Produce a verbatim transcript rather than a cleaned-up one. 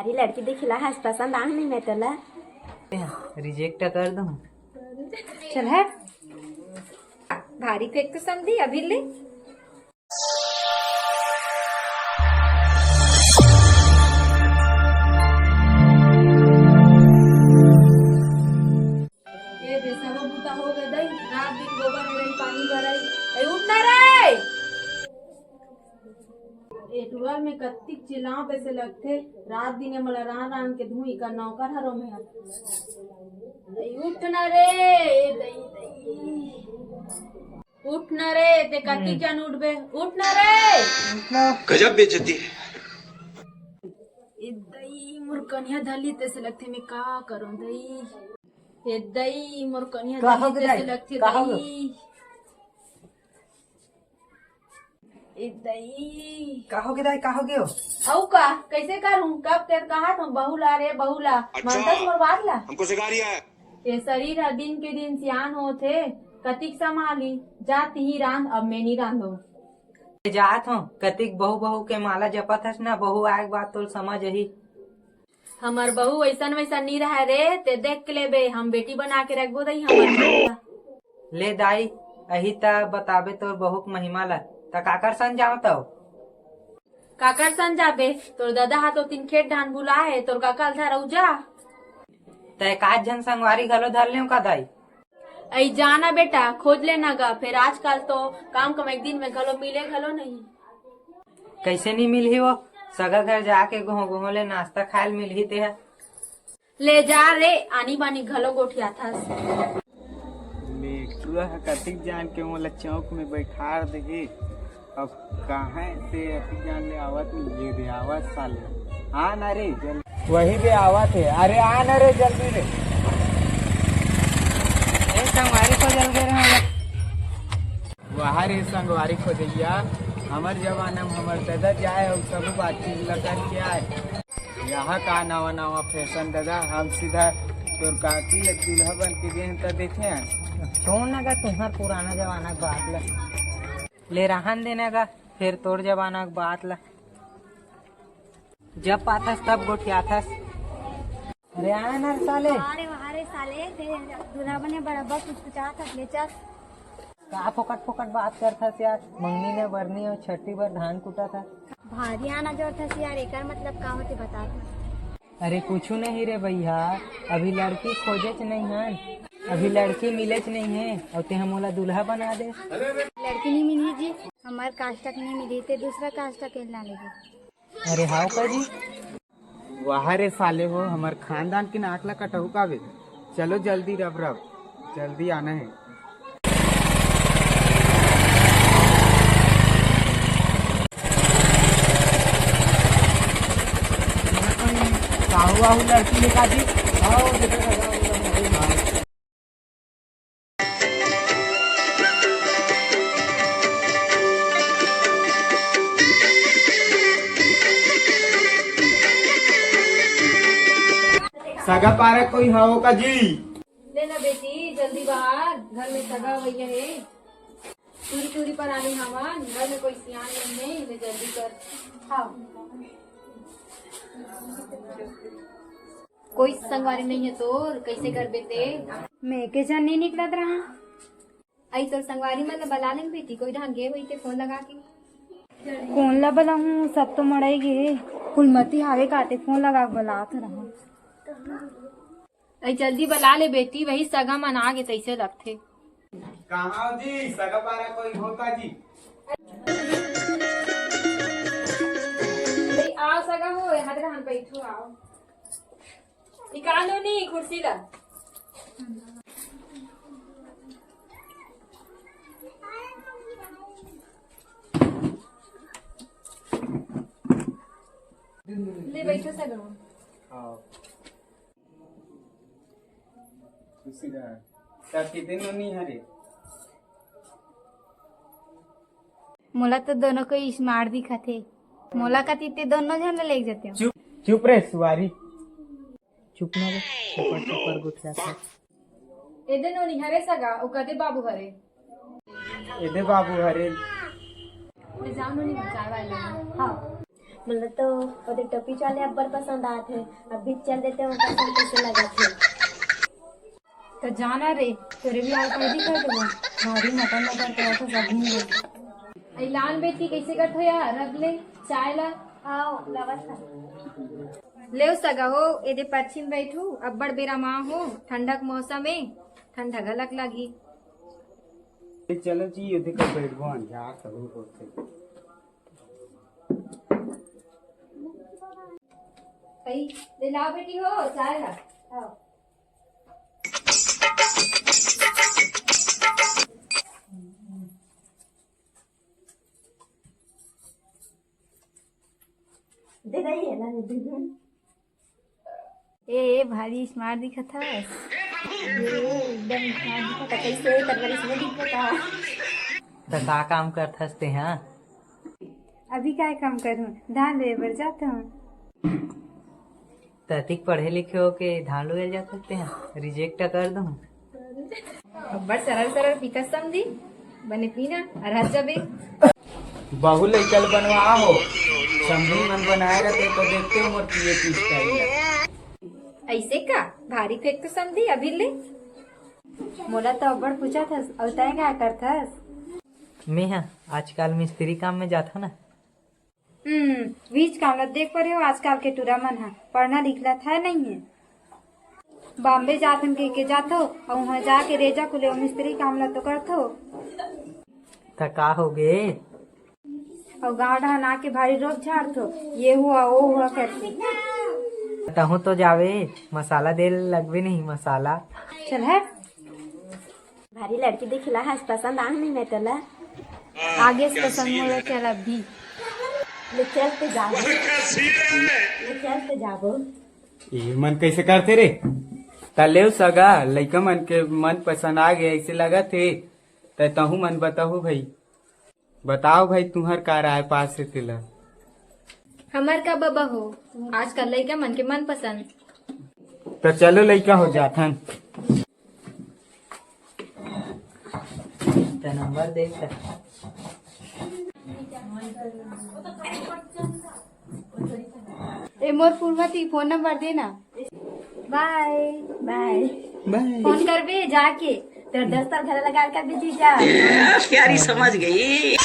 अरे लड़की देखिला हस, पसंद आह नहीं मैं तोला। रिजेक्ट कर दूं। चल हट। भारी फेंक तो समधी अभी ले। ए दे, सबो बूता हो गे दई, रात दिन गोबर हेरई, पानी भरई। ए उठ ना रे। ए टुरा में कत्तिक चिल्लाव तैसे लगथे, रात दिन ए मोला रांध रांध के धुई कर नौकर हरो में। दई उठ ना रे, ए दई, दई। उठ ना रे, ते कत्तिक हम्म। जन उठबे, उठ ना रे। गजब बेइज्जती है। ए दई, मोर कनिहा धली तैसे लगथे, मैं का करूं दई। ए दई, मोर कनिहा का हो धली गे तैसे दाई? लगथे का हो गे? दई। ए दई। का हो गे दाई, का हो गे हो? अउ का, कैसे करूं? कब के कहा था, "बहू ला रे, बहू ला।" अच्छा। मानता मोर बात ला? हमको सिखा रिया है। ए शरीर ह दिन के दिन सियान होत हे, कतिक संभाली, जा तिही रांध, अब मैं नी रांधो। जात हो, कतिक बहू बहू के माला जपत हस ना, बहू आए के बाद तोर समझ आही। हमर बहू अइसन वैसन नी रहय रे, ते देख के लेबे, हम बेटी बना के रखबो दई हमर बहू ला। ले दाई, अही त बताबे तोर बहू के महिमा ला, त काकर सन जाव तव? काकर सन जाबे? तोर ददा हा तो तीन खेत धान बुला हे, तोर काका ल धरऊ जा। तय काज झन संगवारी घलो धर लेव का दाई? अई जाना बेटा, खोज लेना गा, फेर आजकल तो काम कमाई के दिन में घलो मिले घलो नहीं। कैसे नहीं मिलही वो? सगा घर जाके गोहो गोहो ले नाश्ता खाए ल मिलही तेहा। ले जा रे, आनी बानी घलो गोठियाथस। ले, टुरा ह कतिक जान के मोला चौक में बैठार देगे। अब कहाँ से अतिक जान ले आवत नहीं, ये दे आवत साले। आ ना रे, जल-, वही दे आवत हे। अरे आ ना रे, जल्दी रे। ए, संगवारी को जल गे रहे हैं। वाह रे संगवारी खोजैया, हमर जमाना में हमर ददा जाए अउ सब बातचीत ल करके आए। यहाँ का नवा नवा फैशन ददा, हम सीधा तोर काकी ले दूल्हा बन के गए हैं त देखे हैं। छोड़ ना गा तुम्हार पुराना जमाना के बात ला। ले रहन देना गा, फिर तोर जमाना के बात ला। जब पाथस तब गोठियाथस। अरे आ ना रे साले। अरे वाह रे साले, ते दूल्हा बने बराबर कुछ कुछ आता ले चल। का फोकट फोकट बात करथस यार, मंगनी ने बरनी अउ छठी बर धान कुटा था। भारी आना जोर थस यार, एकर मतलब का होथे बता तो। अरे कुछु नहीं रे भैया, अभी लड़की खोजेच नहीं हन, अभी लड़की मिलेच नहीं है, अउ ते मोला दूल्हा बना दे। लड़की नहीं मिली जी, हमार कास्ट तक नहीं मिली, ते दूसरा कास्ट तक ना लेबे। अरे हाव का जी? वाह रे साले हो, हमर खानदान के नाक ला कटहू काबे। चलो जल्दी रब रब, जल्दी आना है। साहू वाहू लड़की लेका जी। आओ, देखो, आओ, आओ, आओ। सगा पारा कोई हवो का जी? ले ना बेटी, जल्दी बाहर, घर में सगा भैया है। चूरी चूरी पर आने हवन, घर में कोई सियान नहीं है, ले जल्दी कर। हाँ। कोई संगवारी नहीं है तोर, कैसे करबे ते? मैं के झन नहीं निकलत रहा। आई तोर संगवारी मन ला बला लेन बेटी, कोई ढंग गे होई ते फोन लगा के। कौन ला बलाऊं, सब तो मड़ई गे। कुलमती हावे काते फोन लगा के बलात रहा। आई जल्दी बला ले बेटी, वही सगा मन आगे तैसे लगथे। कहाँ जी, सगा पारा कोई होता जी? अरे आओ सगा हो, यहाँ तक हम बैठो, आओ। निकालो नी कुर्सी ला। ले बैठो सगा। हाँ। खुशी रहा। सब कितने नोनी हरे? मोला तो दोनों को स्मार्ट दिखत हे। मोला कति ते दोनों झन ला लेके जाते हो। चुप, चुप रे सुवारी। चुप ना रे, ऊपर ऊपर गुठिया था। एदे नोनी हरे सगा, ओ कदे बाबू हरे। एदे बाबू हरे। ले जाओ नोनी, चाय वाय ले आओ। हाँ। मोला तो ओदे टोपीच वाले अब्बड़ पसंद आत हे। अभी चल देते, ओकर पसंद कैसे लगत हे। त जाना रे, तोरे भी आल पैदी कर देबो। भारी मटन मटन करत हो सब दिन। अई लान बेटी, कैसे करत हो यार? रख ले चाय ला। आओ, लावत हन। लेव सगा हो, एदे परछी म बैठू, अब्बड़ बेरा मा हो, ठंडा के मौसम ए, ठंडा घलक लगही। ए, चलो जी, एदे कर बैठबो, अंधियार सहू होथे। अई, ले लाव बेटी हो, चाय ला। आओ। दे दई हे ना, दे दे। ए, ए, भारी smart दिखत हस। ए, एकदम smart दिखत हस। कैसे तोर बार इसमें दिखत हस? त का काम करथस तेहा? अभी काय काम करूं? धान लुए बर जात हूं। त अतिक पढ़े लिखे हो के धान लुए जात हस तेहा? Reject कर दूं। अब्बड़ सरल सरल दिखत समधी, बने पीना अउ हंस जाबे। बहू लइका ल बनवा हो, समधी मन बनाए रहते तो देखते हो मोर पिए के style ल। ऐसे का? भारी फेंक तो समधी अभी ले। मोला तो अब्बड़ पूछत हस, अउ तैं का करथस? मैं हा आजकल मिस्त्री काम में जाथो ना। हम्म, बीच काम ल देख परे हो, आजकल के टूरा मन ह पढ़ना लिखना था नहीं है। बॉम्बे जाथन कह के जाथो, अउ उहाँ जाके रेजा कुले अउ मिस्त्री काम ल तो करथो। त का हो गे? अउ गाँव डहन आके भारी रोब झाड़थो, ये हुआ, वो हुआ करके। तहूँ तो जावे, मसाला दे लगबे नहीं, मसाला। चल हट। भारी लड़की दिखला हस, पसंद आह नहीं मैं तोला। आगे से पसंद मोला, चल अभी। ले चल ते जाबो। ले चल ते जाबो। ये मन कैसे करथे रे? त लेव सगा, लइका मन के मन पसंद आ गे, ऐसे लगत हे। त तहूँ मन बताहू भाई। बताओ भाई, तुहर का राय पास हे तेला? हमर का बबा हो, आजकल लइका मन के मन पसंद। त चलो लइका हो जाथन। त नंबर दे त। ए मोर फूलमती, फोन नंबर दे ना। बाय। बाय। बाय। फोन करबे जाके। तोर दोस्त घर लगा कर बिजी जा। प्यारी समझ गई।